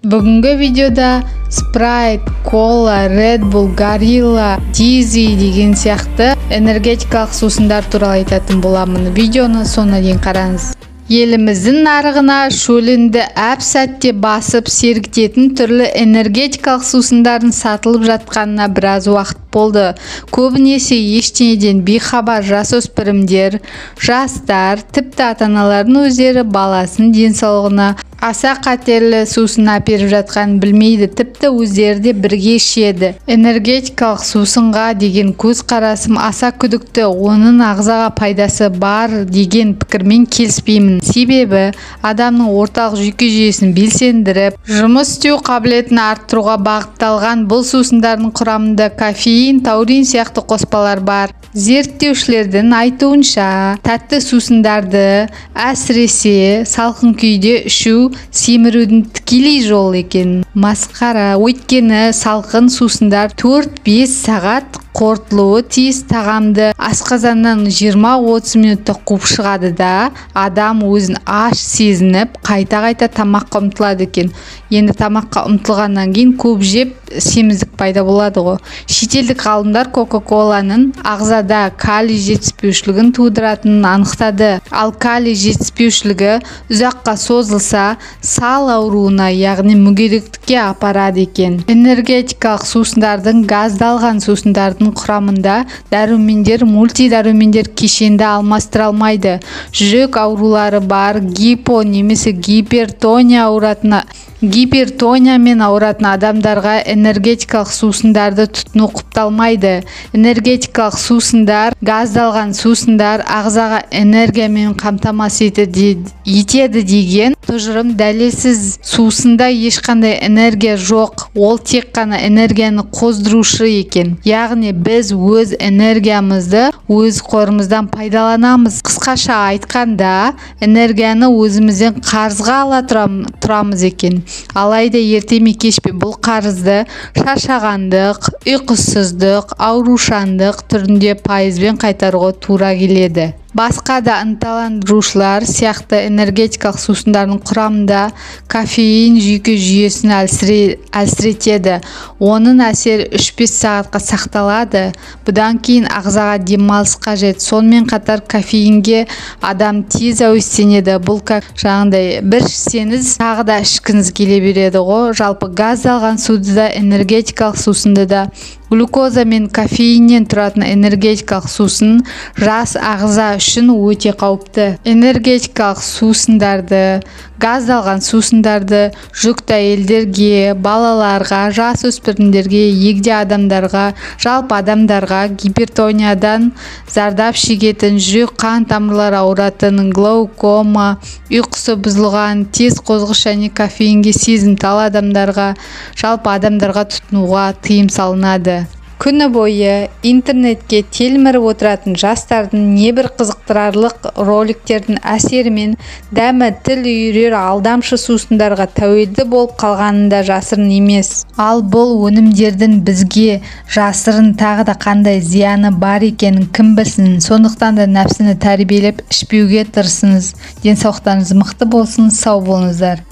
Бүгінгі видеода Sprite, Cola, Red Bull, Gorilla, Dizzy деген сияқты энергетикалық сусындар туралы айтатын боламын. Видеоны соңына дейін қараңыз. Еліміздің нарығына шөлінді әп-сәтте басып сергітетін түрлі энергетикалық сусындардың сатылып жатқанына біраз уақыт болды. Көбінесе ештеңеден бейхабар жасөспірімдер, жастар, тіпті ата-аналардың өздері баласының денсаулығына аса қатерлі сусын әперіп жатқанын білмейді, тіпті өздері де бірге ішеді. Энергетикалық сусынға деген көзқарасым аса күдікті, оның ағзаға пайдасы бар деген пікірмен келіспеймін. Себебі адамның орталық жүйке жүйесін белсендіріп, жұмыс істеу қабілетін арттыруға бағытталған бұл сусындардың құрамында кофеин, таурин сияқты қоспалар бар. Зерттеушілердің айтуынша, тәтті сусындарды әсіресе салқын күйде ішу семірудің тікелей жолы екен. Масқара, өйткені салқын сусындар 4-5 сағат қорытылуы тиіс тағамды асқазаннан 20-30 минутта қуып шығады да, адам өзін аш сезініп, қайта-қайта тамаққа ұмтылады екен. Енді тамаққа ұмтылғаннан кейін көп жеп семіздік пайда болады ғой. Шетелдік ғалымдар Кока-Коланың ағзада калий жетіспеушілігін тудыратынын анықтады. Ал калий жетіспеушілігі ұзаққа созылса, сал ауруына, яғни мүгедектікке апарады екен. Энергетикалық сусындардың, газдалған сусындардың құрамында дәрумендер, мультидәрумендер кешенді алмастыра алмайды. Жүрек аурулары бар, гипо немесе гипертониямен ауыратын адамдарға энергетикалық сусындарды тұтыну құпталмайды. Энергетикалық сусындар, газдалған сусындар ағзаға энергиямен қамтамасыз етеді деген тұжырым дәлелсіз. Сусында ешқандай энергия жоқ, ол тек қана энергияны қоздырушы екен. Яғни біз өз энергиямызды өз қорымыздан пайдаланамыз. Қысқаша айтқанда, энергияны өзімізден қарызға ала тұрамыз екен. Алайда ерте ме кеш пе бұл қарызды шаршағандық, ұйқысыздық, аурушандық түрінде пайызбен қайтаруға тура келеді. Басқа да ынталандырушылар сияқты энергетикалық сусындардың құрамында кофеин жүйке жүйесін әлсіретеді. Оның әсері 3-5 сағатқа сақталады. Бұдан кейін ағзаға демалыс қажет. Сонымен қатар кофеинге адам тез әуестенеді. Бұл жаңағындай бір ішсеңіз тағы да ішкіңіз келе береді ғой. Жалпы газдалған суды да, энергетикалық сусынды да, глюкоза мен кофеиннен тұратын энергетикалық сусын жас ағза үшін өте қауіпті. Энергетикалық сусындарды, газдалған сусындарды жүкті әйелдерге, балаларға, жасөспірімдерге, егде адамдарға, жалпы адамдарға, гипертониядан зардап шегетін, жүрек қан тамырлары ауыратын, глаукома, ұйқысы бұзылған, тез қозғыш және кофеинге сезімтал адамдарға, жалпы адамдарға тұтынуға тыйым салынады. Күні бойы интернетке телміріп отыратын жастардың небір қызықтырарлық роликтердің әсерімен дәмі тіл үйірер алдамшы сусындарға тәуелді болып қалғаны да жасырын емес. Ал бұл өнімдердің бізге жасырын тағы да қандай зияны бар екенін кім білсін. Сондықтан да нәпсіні тәрбиелеп ішпеуге тырысыңыз. Денсаулықтарыңыз мықты болсын, сау болыңыздар.